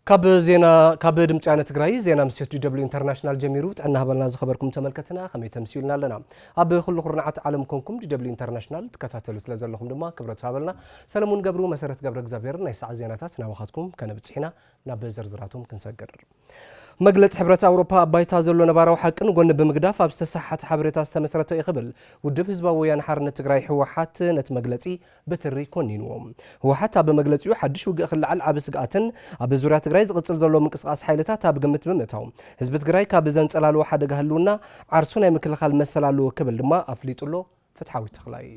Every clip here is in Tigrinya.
ካብ ዜና፣ ካብ ድምፂ ወያነ ትግራይ ዜና ምሴት ዲ ደብሊው ኢንተርናሽናል ጀሚሩ። ጥዕና ሃበልና ዝኸበርኩም ተመልከትና፣ ከመይ ተምስዩልና ኣለና? ኣብ ኩሉ ኩርናዓት ዓለም ኮንኩም ዲ ደብሊው ኢንተርናሽናል ትከታተሉ ስለ ዘለኹም ድማ ክብረት ሃበልና። ሰለሙን ገብሩ፣ መሰረት ገብረ እግዚኣብሔር ናይ ሰዓት ዜናታት ናባኻትኩም ከነብፅሕ ኢና። ናብ ዝርዝራቶም ክንሰግር። መግለጺ ሕብረት ኣውሮፓ ኣብ ባይታ ዘሎ ነባራዊ ሓቂ ንጎኒ ብምግዳፍ ኣብ ዝተሰሓሓተ ሓበሬታ ዝተመስረተ እዩ ክብል ውድብ ህዝባዊ ወያነ ሓርነት ትግራይ ህወሓት ነቲ መግለጺ ብትሪ ኮኒንዎ። ህወሓት ኣብ መግለጺኡ ሓድሽ ውግእ ክለዓል ዓቢ ስግኣትን ኣብ ዙርያ ትግራይ ዝቕጽል ዘሎ ምንቅስቓስ ሓይልታት ኣብ ግምት ብምእታው ህዝቢ ትግራይ ካብ ዘንጸላልዎ ሓደጋ ህልውና ዓርሱ ናይ ምክልኻል መሰል ኣለዎ ክብል ድማ ኣፍሊጡ ኣሎ። ፍትሓዊ ተኽላይ።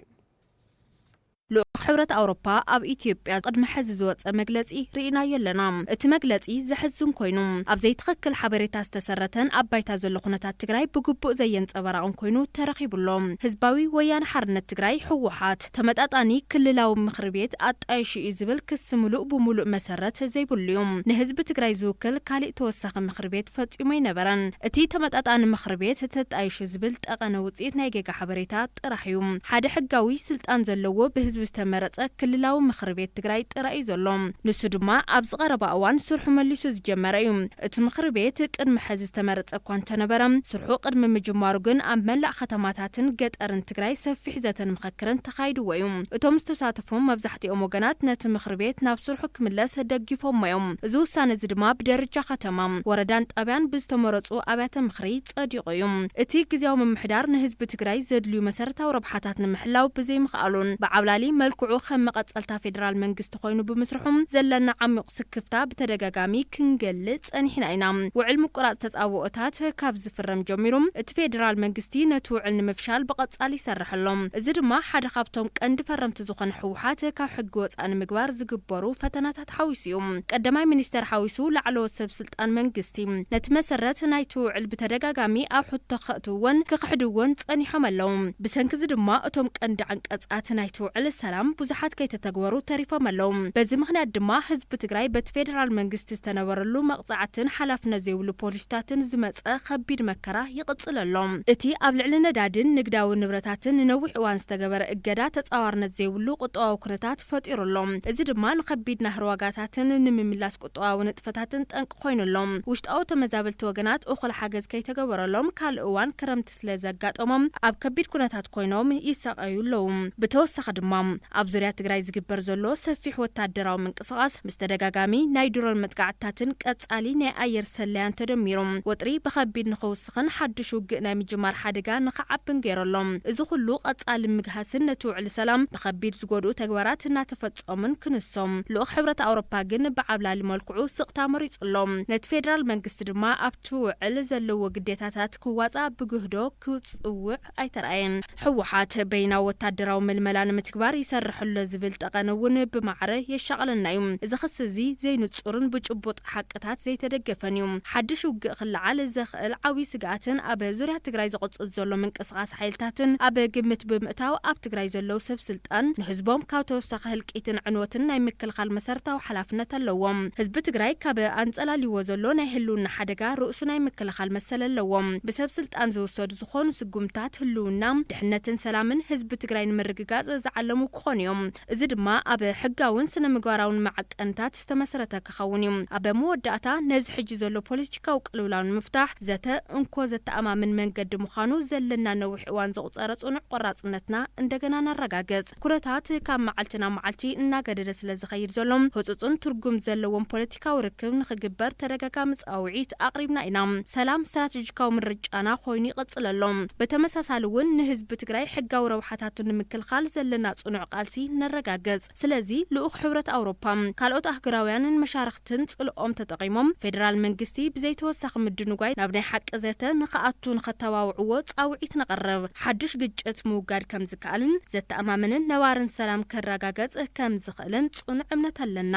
ልኡኽ ሕብረት ኣውሮፓ ኣብ ኢትዮጵያ ቅድሚ ሕዚ ዝወጸ መግለጺ ርኢናዮ ኣለና። እቲ መግለጺ ዘሕዝን ኮይኑ፣ ኣብ ዘይትኽክል ሓበሬታ ዝተሰረተን ኣብ ባይታ ዘሎ ኩነታት ትግራይ ብግቡእ ዘየንጸባረቐን ኮይኑ ተረኺቡ ኣሎ። ህዝባዊ ወያነ ሓርነት ትግራይ፣ ህወሓት፣ ተመጣጣኒ ክልላዊ ምኽሪ ቤት ኣጣይሹ እዩ ዝብል ክሲ ምሉእ ብምሉእ መሰረት ዘይብሉ እዩ። ንህዝቢ ትግራይ ዝውክል ካሊእ ተወሳኺ ምኽሪ ቤት ፈጺሙ ኣይነበረን። እቲ ተመጣጣኒ ምኽሪ ቤት ተጣይሹ ዝብል ጠቐነ ውጽኢት ናይ ጌጋ ሓበሬታ ጥራሕ እዩ። ሓደ ሕጋዊ ስልጣን ዘለዎ ብህዝቢ ዝተመረጸ ክልላዊ ምኽሪ ቤት ትግራይ ጥራይ እዩ ዘሎ። ንሱ ድማ ኣብዚ ቀረባ እዋን ስርሑ መሊሱ ዝጀመረ እዩ። እቲ ምኽሪ ቤት ቅድሚ ሕዚ ዝተመረጸ እኳ እንተነበረ፣ ስርሑ ቅድሚ ምጅማሩ ግን ኣብ መላእ ከተማታትን ገጠርን ትግራይ ሰፊሕ ዘተን ምኽክርን ተኻይድዎ እዩ። እቶም ዝተሳተፉ መብዛሕትኦም ወገናት ነቲ ምኽሪ ቤት ናብ ስርሑ ክምለስ ደጊፎሞ እዮም። እዚ ውሳነ እዚ ድማ ብደረጃ ከተማ፣ ወረዳን ጣብያን ብዝተመረጹ ኣብያተ ምኽሪ ጸዲቑ እዩ። እቲ ግዝያዊ ምምሕዳር ንህዝቢ ትግራይ ዘድልዩ መሰረታዊ ረብሓታት ንምሕላው ብዘይምኽኣሉን ብዓብላሊ መልክዑ ከም መቐጸልታ ፌደራል መንግስቲ ኮይኑ ብምስርሑ ዘለና ዓሚቕ ስክፍታ ብተደጋጋሚ ክንገልጽ ጸኒሕና ኢና። ውዕል ምቁራጽ ተጻብኦታት ካብ ዝፍረም ጀሚሩ እቲ ፌደራል መንግስቲ ነቲ ውዕል ንምፍሻል ብቐጻሊ ይሰርሕ ኣሎ። እዚ ድማ ሓደ ካብቶም ቀንዲ ፈረምቲ ዝኾነ ህወሓት ካብ ሕጊ ወጻኢ ንምግባር ዝግበሩ ፈተናታት ሓዊሱ እዩ። ቀዳማይ ሚኒስተር ሓዊሱ ላዕለዎት ሰብ ስልጣን መንግስቲ ነቲ መሰረት ናይቲ ውዕል ብተደጋጋሚ ኣብ ሕቶ ከእትውዎን ክኽሕድዎን ጸኒሖም ኣለዉ። ብሰንኪ እዚ ድማ እቶም ቀንዲ ዓንቀጻት ናይቲ ውዕል ሰላም ብዙሓት ከይተተግበሩ ተሪፎም ኣለዉ። በዚ ምኽንያት ድማ ህዝቢ ትግራይ በቲ ፌደራል መንግስቲ ዝተነበረሉ መቕጻዕትን ሓላፍነት ዘይብሉ ፖሊሲታትን ዝመጸ ከቢድ መከራ ይቕጽል ኣሎ። እቲ ኣብ ልዕሊ ነዳድን ንግዳዊ ንብረታትን ንነዊሕ እዋን ዝተገበረ እገዳ ተጻዋርነት ዘይብሉ ቁጠባዊ ኩነታት ፈጢሩ ኣሎ። እዚ ድማ ንከቢድ ናህሪ ዋጋታትን ንምምላስ ቁጠባዊ ንጥፈታትን ጠንቂ ኮይኑ ኣሎ። ውሽጣዊ ተመዛበልቲ ወገናት እኹል ሓገዝ ከይተገበረሎም ካልእ እዋን ክረምቲ ስለ ዘጋጠሞም ኣብ ከቢድ ኩነታት ኮይኖም ይሳቐዩ ኣለዉ። ብተወሳኺ ድማ ኣብ ዙርያ ትግራይ ዝግበር ዘሎ ሰፊሕ ወታደራዊ ምንቅስቓስ ምስ ተደጋጋሚ ናይ ድሮን መጥቃዕትታትን ቀጻሊ ናይ ኣየር ሰለያን ተደሚሩ ወጥሪ ብኸቢድ ንኽውስኽን ሓድሽ ውግእ ናይ ምጅማር ሓደጋ ንኽዓብን ገይሩ ኣሎ። እዚ ኩሉ ቀጻሊ ምግሃስን ነቲ ውዕሊ ሰላም ብኸቢድ ዝጎድኡ ተግባራት እናተፈጸሙን ክንሶም። ልኡኽ ሕብረት ኣውሮፓ ግን ብዓብላሊ መልክዑ ስቕታ መሪጹ ኣሎ። ነቲ ፌደራል መንግስቲ ድማ ኣብቲ ውዕል ዘለዎ ግዴታታት ክዋጻእ ብግህዶ ክጽውዕ ኣይተራእየን። ህወሓት በይናዊ ወታደራዊ ምልመላ ንምትግባር ይሰርሕ ኣሎ ዝብል ጠቐነ እውን ብማዕረ የሻቕለና እዩ። እዚ ክሲ እዚ ዘይንጹርን ብጭቡጥ ሓቅታት ዘይተደገፈን እዩ። ሓድሽ ውግእ ክለዓል ዘኽእል ዓብዪ ስግኣትን ኣብ ዙርያ ትግራይ ዝቕጽል ዘሎ ምንቅስቓስ ሓይልታትን ኣብ ግምት ብምእታው ኣብ ትግራይ ዘለዉ ሰብ ስልጣን ንህዝቦም ካብ ተወሳኺ ህልቂትን ዕንወትን ናይ ምክልኻል መሰረታዊ ሓላፍነት ኣለዎም። ህዝቢ ትግራይ ካብ ኣንጸላልይዎ ዘሎ ናይ ህልውና ሓደጋ ርእሱ ናይ ምክልኻል መሰል ኣለዎም። ብሰብ ስልጣን ዝውሰዱ ዝኾኑ ስጉምታት ህልውና፣ ድሕነትን ሰላምን ህዝቢ ትግራይ ንምርግጋጽ ዝዓለሙ ክኾኑ እዮም። እዚ ድማ ኣብ ሕጋውን ስነ ምግባራውን መዓቀንታት ዝተመስረተ ክኸውን እዩ። ኣብ መወዳእታ ነዚ ሕጂ ዘሎ ፖለቲካዊ ቅልውላው ንምፍታሕ ዘተ እንኮ ዘተኣማምን መንገዲ ምዃኑ ዘለና ነዊሕ እዋን ዘቑጸረ ጽኑዕ ቆራጽነትና እንደገና ነረጋግጽ። ኩነታት ካብ መዓልቲ ናብ መዓልቲ እናገደደ ስለ ዝኸይድ ዘሎ ህጹጽን ትርጉም ዘለዎም ፖለቲካዊ ርክብ ንኽግበር ተደጋጋሚ ጻውዒት ኣቕሪብና ኢና። ሰላም ስትራቴጂካዊ ምርጫና ኮይኑ ይቕጽል ኣሎ። ብተመሳሳሊ እውን ንህዝቢ ትግራይ ሕጋዊ ረብሓታቱ ንምክልኻል ዘለና ጽኑዕ ቃልሲ ነረጋግጽ። ስለዚ ልኡኽ ሕብረት ኣውሮፓ፣ ካልኦት ኣህጉራውያንን መሻርኽትን ጽልኦም ተጠቒሞም ፌደራል መንግስቲ ብዘይተወሳኺ ምድንጓይ ናብ ናይ ሓቂ ዘተ ንኽኣቱ ንኸተባብዕዎ ጻውዒት ነቕርብ። ሓድሽ ግጭት ምውጋድ ከም ዝከኣልን ዘተኣማምንን ነባርን ሰላም ክረጋገጽ ከም ዝኽእልን ጽኑዕ እምነት ኣለና።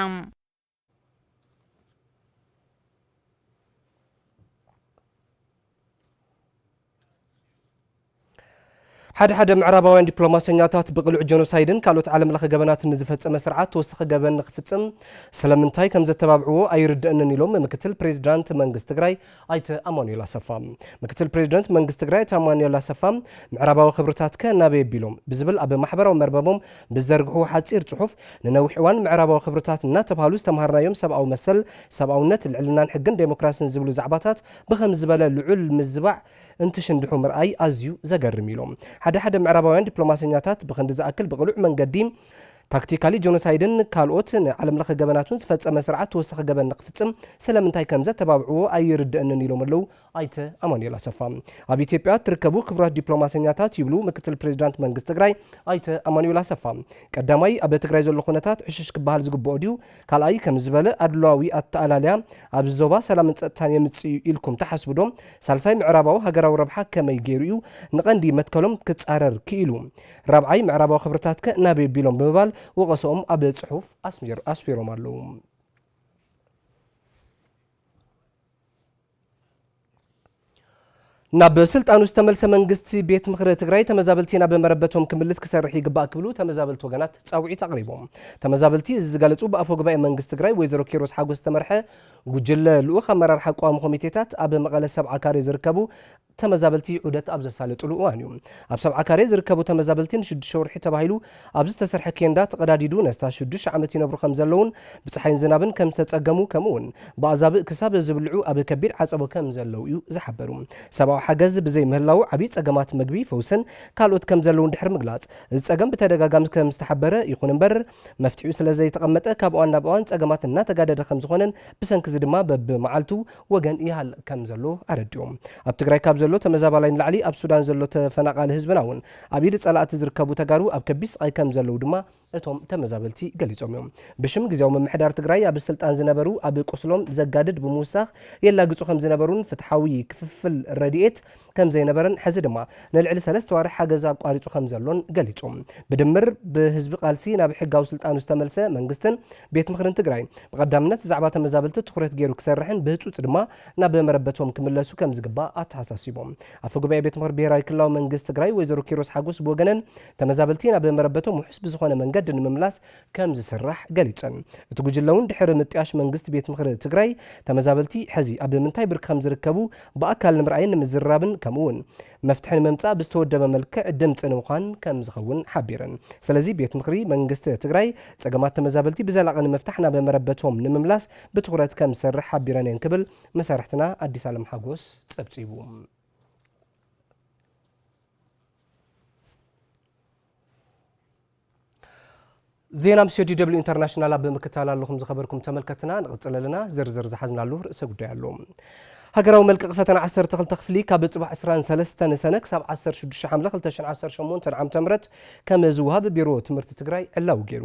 ሓደ ሓደ ምዕራባውያን ዲፕሎማሰኛታት ብቕሉዕ ጀኖሳይድን ካልኦት ዓለም ለኸ ገበናትን ንዝፈጸመ ስርዓት ተወሳኺ ገበን ንኽፍጽም ስለምንታይ ከም ዘተባብዕዎ ኣይርድእንን ኢሎም ምክትል ፕሬዚዳንት መንግስቲ ትግራይ ኣይተ ኣማኑኤል ኣሰፋ። ምክትል ፕሬዚዳንት መንግስቲ ትግራይ ኣይተ ኣማኑኤል ኣሰፋ፣ ምዕራባዊ ክብርታትከ ናበይ ኣቢሎም ብዝብል ኣብ ማሕበራዊ መርበቦም ብዝዘርግሕዎ ሓጺር ጽሑፍ፣ ንነዊሕ እዋን ምዕራባዊ ክብርታት እናተባህሉ ዝተምሃርናዮም ሰብኣዊ መሰል፣ ሰብኣውነት፣ ልዕልናን ሕግን ዴሞክራሲን ዝብሉ ዛዕባታት ብኸም ዝበለ ልዑል ምዝባዕ እንትሽንድሑ ምርኣይ ኣዝዩ ዘገርም ኢሎም። ሓደ ሓደ ምዕራባውያን ዲፕሎማሰኛታት ብኽንዲ ዝኣክል ብቕሉዕ መንገዲ ታክቲካሊ ጆኖሳይድን ካልኦት ንዓለም ለኸ ገበናቱን ዝፈጸመ ስርዓት ተወሳኺ ገበን ንኽፍጽም ስለምንታይ ከም ዘተባብዕዎ ኣይርድእንን ኢሎም ኣለዉ ኣይተ ኣማኑኤል ኣሰፋ። ኣብ ኢትዮጵያ እትርከቡ ክቡራት ዲፕሎማሰኛታት ይብሉ ምክትል ፕሬዚዳንት መንግስቲ ትግራይ ኣይተ ኣማኑኤል ኣሰፋ። ቀዳማይ ኣብ ትግራይ ዘሎ ኩነታት ዕሽሽ ክበሃል ዝግብኦ ድዩ? ካልኣይ ከም ዝበለ ኣድሏዊ ኣተኣላልያ ኣብዚ ዞባ ሰላምን ጸጥታን የምጽእ እዩ ኢልኩም ትሓስቡ ዶ? ሳልሳይ ምዕራባዊ ሃገራዊ ረብሓ ከመይ ገይሩ እዩ ንቐንዲ መትከሎም ክጻረር ክኢሉ? ራብዓይ ምዕራባዊ ክብርታትከ ናበይ ቢሎም ብምባል ወቐሰኦም ኣብ ጽሑፍ ኣስሚር-፣ ኣስፊሮም ኣለዉ። ናብ ስልጣኑ ዝተመልሰ መንግስቲ ቤት ምኽሪ ትግራይ ተመዛበልቲ ናብ መረበቶም ክምልስ ክሰርሕ ይግባእ ክብሉ ተመዛበልቲ ወገናት ጻውዒት ኣቕሪቦም። ተመዛበልቲ እዚ ዝገለጹ ብኣፈ ጉባኤ መንግስቲ ትግራይ ወይዘሮ ኪሮስ ሓጎስ ዝተመርሐ ጉጅለ ልኡኽ ኣመራርሓ ቋሚ ኮሚቴታት ኣብ መቐለ ሰብዓ ካሬ ዝርከቡ ተመዛበልቲ ዑደት ኣብ ዘሳለጥሉ እዋን እዩ። ኣብ ሰብዓ ካሬ ዝርከቡ ተመዛበልቲ ንሽዱሽተ ወርሒ ተባሂሉ ኣብ ዝተሰርሐ ኬንዳ ተቐዳዲዱ ነታ ሽዱሽተ ዓመት ይነብሩ ከም ዘለውን ብፀሓይን ዝናብን ከም ዝተፀገሙ ከምኡ እውን ብኣዛብእ ክሳብ ዝብልዑ ኣብ ከቢድ ዓፀቦ ከም ዘለዉ እዩ ዝሓበሩ። ሰብኣዊ ሓገዝ ብዘይ ምህላዉ ዓብዪ ፀገማት ምግቢ፣ ፈውስን ካልኦት ከም ዘለዉ እንድሕር ምግላፅ፣ እዚ ፀገም ብተደጋጋሚ ከም ዝተሓበረ ይኹን እምበር መፍትሒኡ ስለ ዘይተቐመጠ ካብ እዋን ናብ እዋን ፀገማት እናተጋደደ ከም ዝኾነን ብሰንኪ እዚ ድማ በብመዓልቱ ወገን ይሃልቕ ከም ዘሎ ኣረዲኦም። ኣብ ትግራይ ካብ ዘሎ ተመዛባላይ ንላዕሊ ኣብ ሱዳን ዘሎ ተፈናቓሊ ህዝብና እውን ኣብ ኢድ ጸላእቲ ዝርከቡ ተጋሩ ኣብ ከቢድ ስቓይ ከም ዘለዉ ድማ እቶም ተመዛበልቲ ገሊጾም እዮም። ብሽም ግዜያዊ ምምሕዳር ትግራይ ኣብ ስልጣን ዝነበሩ ኣብ ቁስሎም ዘጋድድ ብምውሳኽ የላግጹ ከም ዝነበሩን ፍትሓዊ ክፍፍል ረድኤት ከም ዘይነበረን ሕዚ ድማ ንልዕሊ ሰለስተ ዋርሕ ሓገዝ ኣቋሪጹ ከም ዘሎን ገሊጹ። ብድምር ብህዝቢ ቃልሲ ናብ ሕጋዊ ስልጣኑ ዝተመልሰ መንግስትን ቤት ምኽርን ትግራይ ብቐዳምነት ዛዕባ ተመዛበልቲ ትኹረት ገይሩ ክሰርሕን ብህጹጽ ድማ ናብ መረበቶም ክምለሱ ከም ዝግባእ ኣተሓሳሲቦም። ኣፈ ጉባኤ ቤት ምኽሪ ብሄራዊ ክልላዊ መንግስቲ ትግራይ ወይዘሮ ኪሮስ ሓጎስ ብወገነን ተመዛበልቲ ናብ መረበቶም ውሑስ ብዝኾነ መንገዲ ንምምላስ ከም ዝስራሕ ገሊጸን። እቲ ጉጅለ እውን ድሕሪ ምጥያሽ መንግስቲ ቤት ምኽሪ ትግራይ ተመዛበልቲ ሕዚ ኣብ ምንታይ ብርኪ ከም ዝርከቡ ብኣካል ንምርኣይን ንምዝራብን ከምኡ እውን መፍትሒ ንምምጻእ ብዝተወደበ መልክዕ ድምፂ ንምዃን ከም ዝኸውን ሓቢረን። ስለዚ ቤት ምኽሪ መንግስቲ ትግራይ ጸገማት ተመዛበልቲ ብዘላቒ ንምፍታሕ ናብ መረበቶም ንምምላስ ብትኹረት ከም ዝሰርሕ ሓቢረን እየን ክብል መሳርሕትና ኣዲስ ኣለም ሓጎስ ጸብጺቡ። ዜና ምስ ዲ ደብሊው ኢንተርናሽናል ኣብ ምክታል ኣለኹም ዝኸበርኩም ተመልከትና። ንቕጽል ኣለና። ዝርዝር ዝሓዝናሉ ርእሰ ጉዳይ ኣሎ። ሃገራዊ መልቀቕ ፈተና ዓሰርተ ክልተ ክፍሊ ካብ ጽባሕ ዕስራን ሰለስተን ሰነ ክሳብ ዓሰርተ ሽዱሽተ ሓምለ ክልተ ሽሕን ዓሰርተ ሸሞንተን ዓመተ ምህረት ከም ዝወሃብ ቢሮ ትምህርቲ ትግራይ ዕላዊ ገይሩ።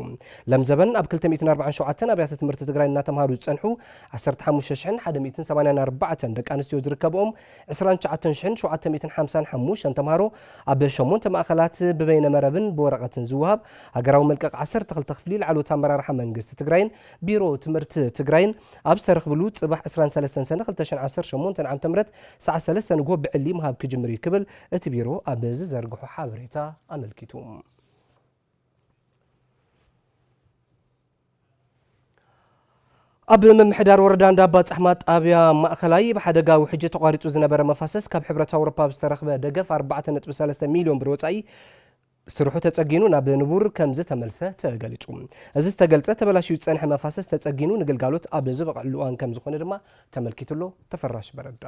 ለምዘበን ኣብ ክልተ ሚእትን ኣርባዓን ሸውዓተን ኣብያተ ትምህርቲ ትግራይ እናተምሃሩ ዝጸንሑ ዓሰርተ ሓሙሽተ ሽሕን ሓደ ሚእትን ሰማንያን ኣርባዕተን ደቂ ኣንስትዮ ዝርከብኦም ዕስራን ትሽዓተን ሽሕን ሸውዓተ ሚእትን ሓምሳን ሓሙሽተን ተምሃሮ ኣብ ሸሞንተ ማእኸላት ብበይነ መረብን ብወረቐትን ዝወሃብ ሃገራዊ መልቀቕ ዓሰርተ ክልተ ክፍሊ ላዕለዎት ኣመራርሓ መንግስቲ ትግራይን ቢሮ ትምህርቲ ትግራይን ኣብ ዝተረኽብሉ ጽባሕ ዕስራን ሰለስተን ሰነ ክልተ ሽሕን ዓሰርተ ሸሞንተን ዓመተ ምህረት ሰዓት ሰለስተ ንግሆ ብዕሊ ምሃብ ክጅምር እዩ ክብል እቲ ቢሮ ኣብ ዝዘርግሖ ሓበሬታ ኣመልኪቱ። ኣብ ምምሕዳር ወረዳ እንዳባ ጻሕማ ጣብያ ማእኸላይ ብሓደጋ ውሕጅ ተቋሪጹ ዝነበረ መፋሰስ ካብ ሕብረት ኣውሮፓ ብዝተረኽበ ደገፍ ኣርባዕተ ነጥቢ ሰለስተ ሚልዮን ብር ወጻኢ ስርሑ ተጸጊኑ ናብ ንቡር ከም ዝተመልሰ ተገሊጹ። እዚ ዝተገልጸ ተበላሽዩ ዝጸንሐ መፋሰስ ተጸጊኑ ንግልጋሎት ኣብ ዝበቕዐሉ እዋን ከም ዝኾነ ድማ ተመልኪቱ ኣሎ። ተፈራሽ በረዳ።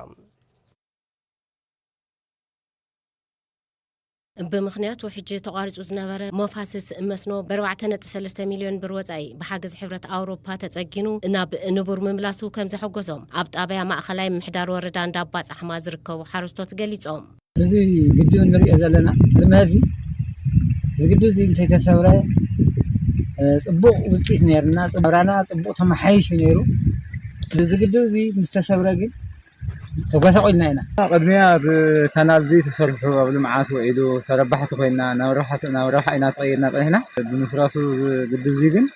ብምኽንያት ውሕጅ ተቋሪጹ ዝነበረ መፋስስ መስኖ ብኣርባዕተ ነጥቢ ሰለስተ ሚልዮን ብር ወጻኢ ብሓገዝ ሕብረት ኣውሮፓ ተጸጊኑ ናብ ንቡር ምምላሱ ከም ዘሐጎሶም ኣብ ጣብያ ማእኸላይ ምምሕዳር ወረዳ እንዳባ ጻሕማ ዝርከቡ ሓረስቶት ገሊጾም። እዚ ግድብ እንሪኦ ዘለና ቅድሚ ሕዚ፣ እዚ ግድብ እዚ እንተይተሰብረ፣ እ፣ ጽቡቕ ውጽኢት ነይርና፣ ናብራና ጽቡቕ ተመሓይሹ ነይሩ። እዚ ግድብ እዚ ምስ ተሰብረ ግን ተጓሳቑልና ኢና። ቅድሚያ ብካናል እዚ ተሰርሑ ኣብ ልምዓት ውዒሉ ተረባሕቲ ኮይና ናብ ረብሓ፣ ናብ ረብሓ ኢና ተቐይርና ጸኒሕና። ብምፍራሱ እዚ ግድብ እዚ ግን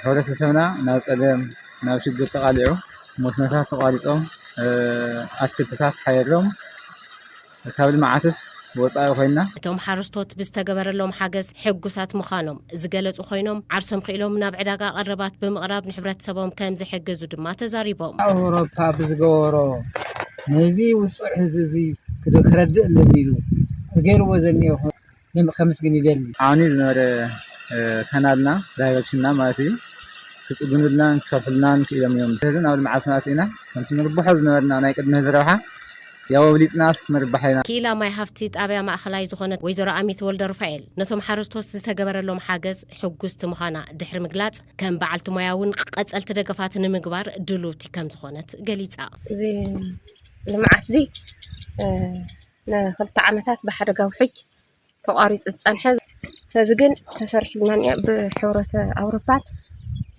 ሕብረተሰብና ናብ ጸገም፣ ናብ ሽግር ተቓሊዑ፣ መስኖታት ተቋሪጾም፣ እ፣ ኣትክልትታት ሓየሮም፣ ካብ ልምዓትስ ወፃኢ ኮይና። እቶም ሓረስቶት ብዝተገበረሎም ሓገዝ ሕጉሳት ምዃኖም ዝገለጹ ኮይኖም፣ ዓርሶም ክኢሎም ናብ ዕዳጋ ቀረባት ብምቕራብ ንሕብረተሰቦም ከም ዝሕግዙ ድማ ተዛሪቦም። ኣውሮፓ ብዝገበሮ ነዚ ውፁዕ ህዝቢ እዚ ክደ- ክረድእ ኣለኒ ኢሉ ገይርዎ ዘኒኦ ከመስግን ይደሊ። ዓኒ ዝነበረ ካናልና ዳይቨርሽንና ማለት እዩ ክፅግኑልናን ክሰርሑልናን ክኢሎም እዮም። ሕዚ ናብ ልምዓት ናት ኢና ከምቲ ንርብሖ ዝነበርና ናይ ቅድሚ ሕዚ ረብሓ ያው ኣብሊፅናስ ክንርብሓ ኢና። ክኢላ ማይ ሃፍቲ ጣብያ ማእኸላይ ዝኾነት ወይዘሮ ኣሚት ወልደ ሩፋኤል ነቶም ሓረስቶት ዝተገበረሎም ሓገዝ ሕጉስቲ ምዃና ድሕሪ ምግላፅ፣ ከም በዓልቲ ሞያ እውን ቀፀልቲ ደገፋት ንምግባር ድሉውቲ ከም ዝኾነት ገሊፃ። እዚ ልምዓት እዚ ንክልተ ዓመታት ብሓደጋ ውሕጅ ተቋሪፁ ዝፀንሐ፣ ሕዚ ግን ተሰሪሕልና እኒኦ። ብሕብረት ኣውሮፓን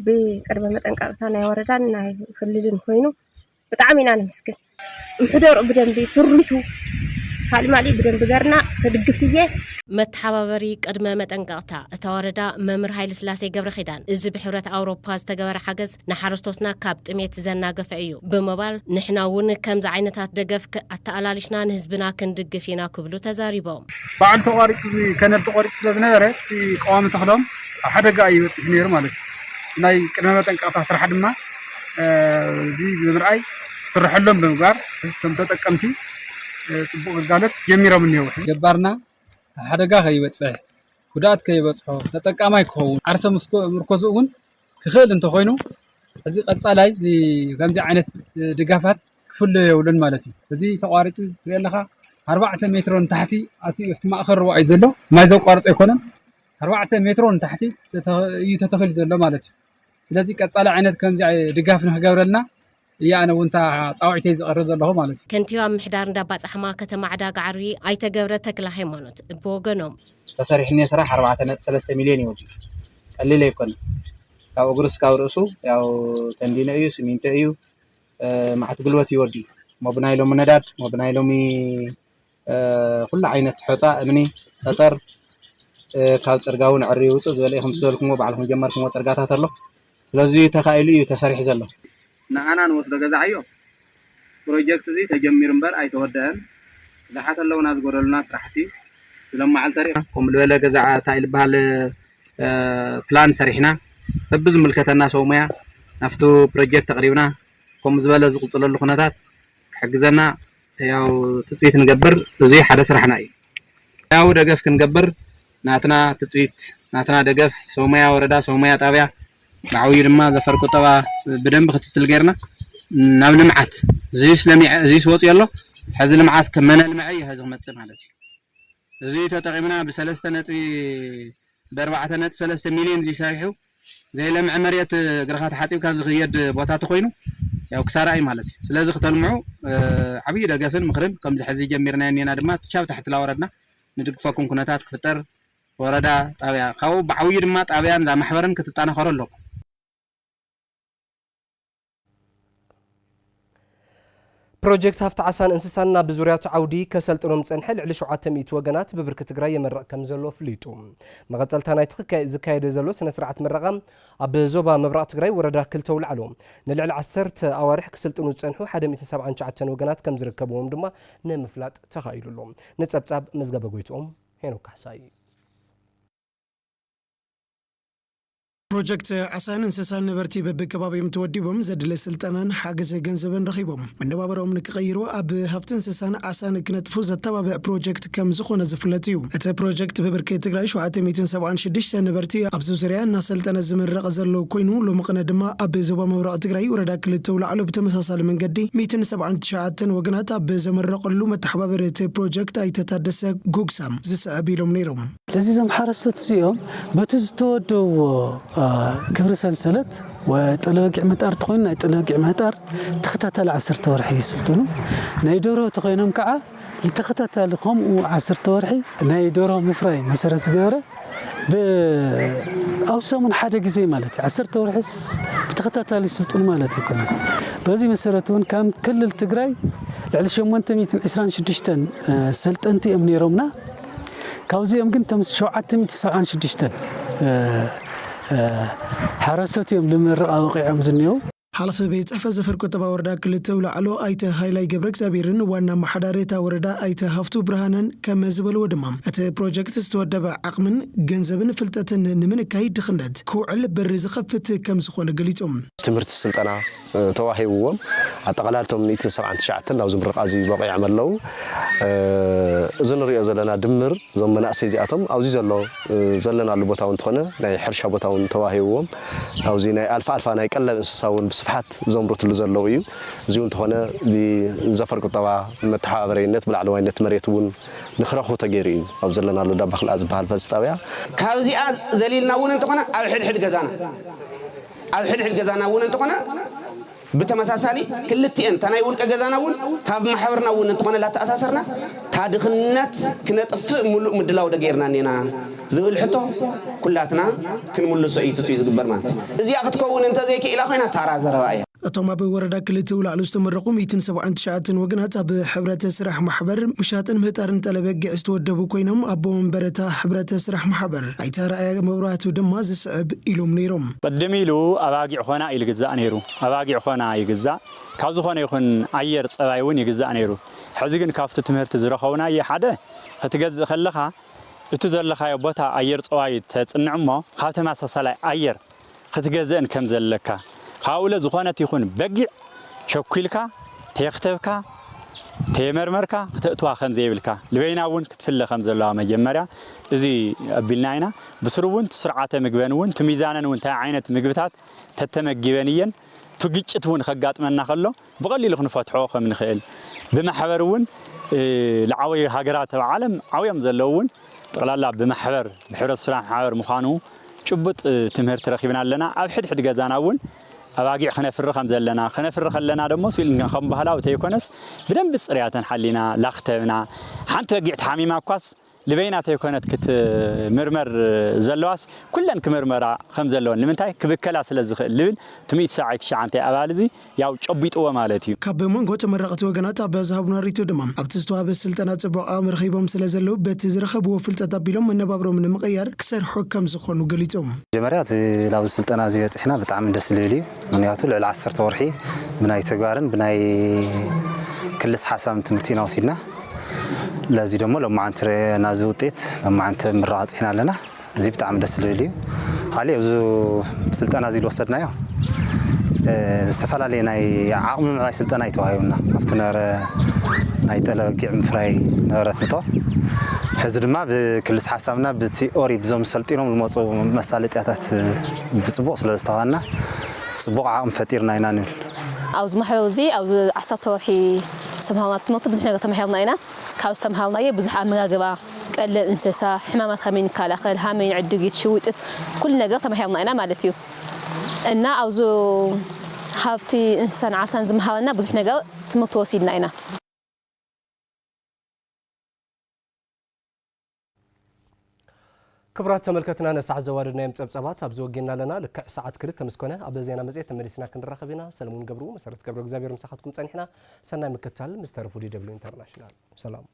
ብቅድመ መጠንቀቅታ ናይ ወረዳን ናይ ክልልን ኮይኑ ብጣዕሚ ኢና ነመስግን። ምሕደርኡ ብደንቢ ስሪቱ ካልእ ማልእ ብደንቢ ገርና ክድግፍ እየ። መተሓባበሪ ቅድመ መጠንቀቕታ እታ ወረዳ መምህር ሃይለስላሴ ገብረ ኪዳን፣ እዚ ብሕብረት ኣውሮፓ ዝተገበረ ሓገዝ ንሓረስቶትና ካብ ጥሜት ዘናገፈ እዩ ብምባል፣ ንሕና እውን ከምዚ ዓይነታት ደገፍ ኣተኣላሊሽና ንህዝብና ክንድግፍ ኢና ክብሉ ተዛሪቦም። በዓል ተቋሪፁ እዚ ከነል ተቋሪፁ ስለዝነበረ እቲ ቀዋሚ ተኽሎም ኣብ ሓደጋ እዩ በፂሑ ነይሩ ማለት እዩ። ናይ ቅድመ መጠንቀቕታ ስራሕ ድማ እዚ ብምርኣይ ክስርሐሎም ብምግባር እቶም ተጠቀምቲ ፅቡቕ ግልጋሎት ጀሚሮም እኒሄው። ገባርና ኣብ ሓደጋ ከይበፅሕ፣ ጉድኣት ከይበፅሖ፣ ተጠቃማይ ክኸውን፣ ዓርሰ ምርኮሱ እውን ክኽእል እንተኾይኑ፣ እዚ ቀፃላይ ከምዚ ዓይነት ድጋፋት ክፍሎ የብሉን ማለት እዩ። እዚ ተቋሪፁ ትሪኦ ኣለኻ፣ ኣርባዕተ ሜትሮ ንታሕቲ ኣትዩ ኣብቲ ማእኸል ሩባ እዩ ዘሎ። ማይ ዘቋርፆ ኣይኮነን። ኣርባዕተ ሜትሮ ንታሕቲ እዩ ተተኺሉ ዘሎ ማለት እዩ። ስለዚ ቀፃሊ ዓይነት ከምዚ ድጋፍ ንክገብረልና እየ ኣነ እውን እታ ፃውዒተይ ዘቕርብ ዘለኹ ማለት እዩ። ከንቲባ ምምሕዳር እንዳባፃሕማ ከተማ ዕዳጋ ዓርቢ ኣይተ ገብረ ተክለ ሃይማኖት ብወገኖም፣ ተሰሪሑ እኒኦ ስራሕ ኣርባዕተ ነጥቢ ሰለስተ ሚልዮን እዩ ወዲኡ። ቀሊል ኣይኮነን። ካብ እግሩ እስካብ ርእሱ ያው ተንዲኖ እዩ፣ ሲሚንቶ እዩ፣ መዓት ጉልበት እዩ ወዲኡ። እሞ ብናይ ሎሚ ነዳድ፣ እሞ ብናይ ሎሚ ኩሉ ዓይነት ሖፃ፣ እምኒ፣ ጠጠር ካብ ፅርጋ እውን ዕሪ ውፅእ ዝበለ እዩ። ከምቲ ዝበልኩምዎ ባዕልኩም ጀመርኩምዎ ፅርጋታት ኣሎ። ስለዚ ተኻኢሉ እዩ ተሰሪሑ ዘሎ። ንኣና ንወስዶ ገዛ ዕዮ ፕሮጀክት እዚ ተጀሚሩ እምበር ኣይተወደአን። ብዙሓት ኣለውና ዝጎደሉና ስራሕቲ። ሎም መዓልቲ ሪኢኻ ከምኡ ዝበለ ገዛ እንታይ ዝበሃል ፕላን ሰሪሕና በብዝምልከተና ሰብ ሞያ ናብቲ ፕሮጀክት ኣቕሪብና ከምኡ ዝበለ ዝቕፅለሉ ኩነታት ክሕግዘና ያው ትፅቢት ንገብር። እዚ ሓደ ስራሕና እዩ። ያው ደገፍ ክንገብር ናትና ትፅቢት ናትና ደገፍ ሰብ ሞያ ወረዳ ሰብ ሞያ ጣብያ ብዓብዩ ድማ ዘፈር ቁጠባ ብደንቢ ክትትል ጌርና ናብ ልምዓት እዚስ ለሚዐ እዚስ ወፅዮ ኣሎ። ሕዚ ልምዓት ከመነ ልምዐ እዩ ሕዚ ክመፅእ ማለት እዩ። እዚ ተጠቒምና ብሰለስተ ነጥቢ ብኣርባዕተ ነጥቢ ሰለስተ ሚልዮን እዚ ሰሪሑ ዘይለምዐ መሬት እግርኻ ተሓፂብካ ዝኽየድ ቦታ ተኾይኑ ያው ክሳራ እዩ ማለት እዩ። ስለዚ ክተልምዑ ዓብዪ ደገፍን ምኽርን ከምዚ ሕዚ ጀሚርናዮ እኒና ድማ ትሻብ ታሕቲ ላወረድና ንድግፈኩም ኩነታት ክፍጠር ወረዳ ጣብያ ካብኡ ብዓብዩ ድማ ጣብያን እዛ ማሕበርን ክትጠናኸሩ ኣለኩም። ፕሮጀክት ሃፍቲ ዓሳን እንስሳን ናብ ዙርያ እቲ ዓውዲ ከሰልጥኖም ዝጸንሐ ልዕሊ ሸውዓተ ሚእቲ ወገናት ብብርኪ ትግራይ የመርቕ ከም ዘሎ ኣፍሊጡ። መቐጸልታ ናይቲ ክካ- ዝካየደ ዘሎ ስነ ስርዓት ምረቓ ኣብ ዞባ ምብራቕ ትግራይ ወረዳ ክልተ ኣውላዕሎ ንልዕሊ ዓሰርተ ኣዋርሕ ክስልጥኑ ዝጸንሑ ሓደ ሚእትን ሰብዓን ትሽዓተን ወገናት ከም ዝርከብዎም ድማ ንምፍላጥ ተኻኢሉ ኣሎ። ንጸብጻብ መዝገበ ጎይትኦም ሄኖክ ካሕሳይ። ፕሮጀክት ዓሳን እንስሳን ነበርቲ በብከባቢኦም ተወዲቦም ዘድለ ስልጠናን ሓገዘ ገንዘብን ረኺቦም መነባበሮም ንክቐይሩ ኣብ ሃፍቲ እንስሳን ዓሳን ክነጥፉ ዘተባብዕ ፕሮጀክት ከም ዝኾነ ዝፍለጥ እዩ። እቲ ፕሮጀክት ብብርኪ ትግራይ ሸውዓተ ሚእትን ሰብዓን ሽዱሽተ ነበርቲ ኣብዚ ዙርያ እናሰልጠነ ዝምረቕ ዘሎ ኮይኑ ሎሚ ቅነ ድማ ኣብ ዞባ ምብራቕ ትግራይ ወረዳ ክልተ ኣውላዕሎ ብተመሳሳሊ መንገዲ ሚእትን ሰብዓን ትሽዓተን ወገናት ኣብ ዘመረቐሉ መተሓባበሪ እቲ ፕሮጀክት ኣይተ ታደሰ ጉግሳ ዝስዕብ ኢሎም ነይሮም። እዚ እዞም ሓረስቶት እዚኦም በቲ ዝተወደብዎ ክብሪ ሰንሰለት ጠለበጊዕ ምህጣር ተኾይኑ ናይ ጠለበጊዕ ምህጣር ተኸታታሊ ዓሰርተ ወርሒ ይስልጥኑ። ናይ ደርሆ ተኾይኖም ከዓ ንተኸታታሊ ከምኡ ዓሰርተ ወርሒ ናይ ደርሆ ምፍራይ መሰረት ዝገበረ ብ- ኣብ ሰሙን ሓደ ግዜ ማለት እዩ። ዓሰርተ ወርሕስ ብተኸታታሊ ይስልጥኑ ማለት ኣይኮነን። በዚ መሰረት እውን ከም ክልል ትግራይ ልዕሊ ሸሞንተ ሚእትን ዕስራን ሽዱሽተን ሰልጠንቲ እዮም ነይሮምና። ካብዚኦም ግን እቶም ሸውዓተ ሚእቲ ሰብዓን ሽዱሽተን ሓረስቶት እዮም ንምርቓ በቒዖም ዝኒአው። ሓላፊ ቤት ጽሕፈት ዘፈር ቁጠባ ወረዳ ክልተ ኣውላዕሎ ኣይተ ሃይላይ ገብረ እግዚኣብሔርን ዋና ኣመሓዳሪ እታ ወረዳ ኣይተ ሃፍቱ ብርሃነን ከም ዝበልዎ ድማ፣ እቲ ፕሮጀክት ዝተወደበ ዓቕምን ገንዘብን ፍልጠትን ንምንካይ ድኽነት ክውዕል በሪ ዝኸፍት ከም ዝኾነ ገሊጾም። ትምህርቲ ስልጠና ተዋሂብዎም ኣጠቓላልቶም ሚእትን ሰብዓን ትሽዓተን ናብዚ ምርቓ እዚ በቒዖም ኣለዉ። እዚ ንሪኦ ዘለና ድምር እዞም መናእሰይ እዚኣቶም ኣብዚ ዘሎ ዘለናሉ ቦታ እውን እንተኾነ ናይ ሕርሻ ቦታ እውን ተዋሂብዎም ኣብዚ ናይ ኣልፋ ኣልፋ ናይ ቀለብ እንስሳ እውን ብስፍሓት ዘምርትሉ ዘለዉ እዩ። እዚ እውን እንተኾነ ብዘፈር ቁጠባ መተሓባበረይነት ብላዕለዋይነት መሬት እውን ንክረኽቡ ተገይሩ እዩ። ኣብ ዘለናሉ ዳባ ክልኣ ዝበሃል ፈልሲ ጣብያ ካብዚኣ ዘሊልና እውን እንተኾነ ኣብ ሕድሕድ ገዛና ኣብ ሕድሕድ ገዛና እውን እንተኾነ ብተመሳሳሊ ክልቲኤን እታ ናይ ውልቀ ገዛና እውን ካብ ማሕበርና እውን እንተኾነ ላተኣሳሰርና እታ ድኽነት ክነጥፍእ ሙሉእ ምድላው ደገይርና እኔና ዝብል ሕቶ ኩላትና ክንምልሶ እዩ ትፅቢት ዝግበር ማለት እዩ። እዚኣ ክትከውን እንተዘይክኢላ ኮይና ታራ ዘረባ እያ። እቶም ኣብ ወረዳ ክልተ ውላዕሎ ዝተመረቑ ሚእትን ሰብዓን ትሽዓተን ወገናት ኣብ ሕብረተ ስራሕ ማሕበር ምሻጥን ምህጣርን ጠለበጊዕ ዝተወደቡ ኮይኖም ኣቦ መንበረታ ሕብረተ ስራሕ ማሕበር ኣይተ ራእያ መብራህቱ ድማ ዝስዕብ ኢሎም ነይሮም። ቅድም ኢሉ ኣባጊዕ ኾና እዩ ዝግዛእ ነይሩ። ኣባጊዕ ኾና ይግዛእ። ካብ ዝኾነ ይኹን ኣየር ጸባይ እውን ይግዛእ ነይሩ። ሕዚ ግን ካብቲ ትምህርቲ ዝረኸብናዮ ሓደ ክትገዝእ ከለኻ እቲ ዘለኻዮ ቦታ ኣየር ጸባይ ተጽንዕ እሞ ካብ ተመሳሳላይ ኣየር ክትገዝእን ከም ዘለካ ካብኡለ ዝኾነት ይኹን በጊዕ ቸኩልካ ተየኽተብካ ተየመርመርካ ክተእትዋ ከም ዘይብልካ ልበይና እውን ክትፍለ ከም ዘለዋ መጀመርያ እዚ ኣቢልና ኢና። ብስሩ እውን ስርዓተ ምግበን እውን ትሚዛነን እውን እንታይ ዓይነት ምግብታት ተተመጊበን እየን እቲ ግጭት እውን ከጋጥመና ከሎ ብቐሊሉ ክንፈትሖ ከም ንኽእል ብማሕበር እውን ላዓወዩ ሃገራት ኣብ ዓለም ዓውዮም ዘለዉ እውን ጠቕላላ ብማሕበር ብሕብረት ስራሕ ማሕበር ምዃኑ ጭቡጥ ትምህርቲ ረኺብና ኣለና። ኣብ ሕድሕድ ገዛና እውን ኣባጊዕ ክነፍሪ ከም ዘለና ክነፍሪ ከለና ደሞ ስኢልና ከም ባህላዊ ተይኮነስ ብደንቢ ፅርያተን ሓሊና ላክተብና ሓንቲ በጊዕ ተሓሚማ እኳስ ልበይና ተይኮነት ክትምርመር ዘለዋስ ኩለን ክምርመራ ከም ዘለወን ንምንታይ ክብከላ ስለ ዝኽእል ልብል እቲ ሚእቲ ሰብዓይ ትሽዓንተ ኣባል እዚ ያው ጨቢጥዎ ማለት እዩ። ካብ መንጎ ተመረቕቲ ወገናት ኣብ ዝሃቡና ሪቶ ድማ ኣብቲ ዝተዋህበ ስልጠና ፅቡቕ ዓቕሚ ረኺቦም ስለ ዘለዉ በቲ ዝረኸብዎ ፍልጠት ኣቢሎም መነባብሮም ንምቕያር ክሰርሑ ከም ዝኾኑ ገሊፆም። መጀመርያ እቲ ናብዚ ስልጠና እዚ በፂሕና ብጣዕሚ ደስ ዝብል እዩ። ምክንያቱ ልዕሊ ዓሰርተ ወርሒ ብናይ ተግባርን ብናይ ክልስ ሓሳብን ትምህርቲ ኢና ወሲድና። ለዚ ደሞ ሎማዓንቲ ረኣና እዚ ውጤት ሎማዓንቲ ምረቓ ፅሒና ኣለና። እዚ ብጣዕሚ ደስ ዝብል እዩ። ካሊእ ኣብዚ ስልጠና እዚ ዝወሰድናዮ ዝተፈላለየ ናይ ዓቕሚ ምዕባይ ስልጠና እዩ ተዋሂቡና ካብቲ ነበረ ናይ ጠለበጊዕ ምፍራይ ነበረ ፍርቶ ሕዚ ድማ ብክልስ ሓሳብና ብቲኦሪ ብዞም ሰልጢኖም ዝመፁ መሳለጥያታት ብፅቡቕ ስለ ዝተዋሃና ፅቡቕ ዓቕሚ ፈጢርና ኢና ንብል። ኣብዚ ማሕበር እዚ ኣብዚ ዓሰርተ ወርሒ ዝተምሃርና ትምህርቲ ብዙሕ ነገር ተማሂርና ኢና። ካብ ዝተምሃርናዮ ብዙሕ ኣመጋግባ ቀለብ እንስሳ፣ ሕማማት ከመይ ንከላኸል፣ ሃመይ ንዕድጊት፣ ሽውጥት ኩሉ ነገር ተማሂርና ኢና ማለት እዩ። እና ኣብዚ ሃብቲ እንስሳን ዓሳን ዝመሃረና ብዙሕ ነገር ትምህርቲ ወሲድና ኢና። ክቡራት ተመልከትና ነሳዕ ዘዋደድናዮም ጸብጸባት ኣብዚ ወጊና ኣለና። ልክዕ ሰዓት ክልተ ምስ ኮነ ኣብ ዜና መጽሔት ተመሊስና ክንራኸብ ኢና። ሰለሙን ገብሩ፣ መሰረት ገብረ እግዚኣብሔር ምሳኻትኩም ጸኒሕና። ሰናይ ምክትታል ምስ ተረፉ ዲ ደብሊው ኢንተርናሽናል። ሰላም።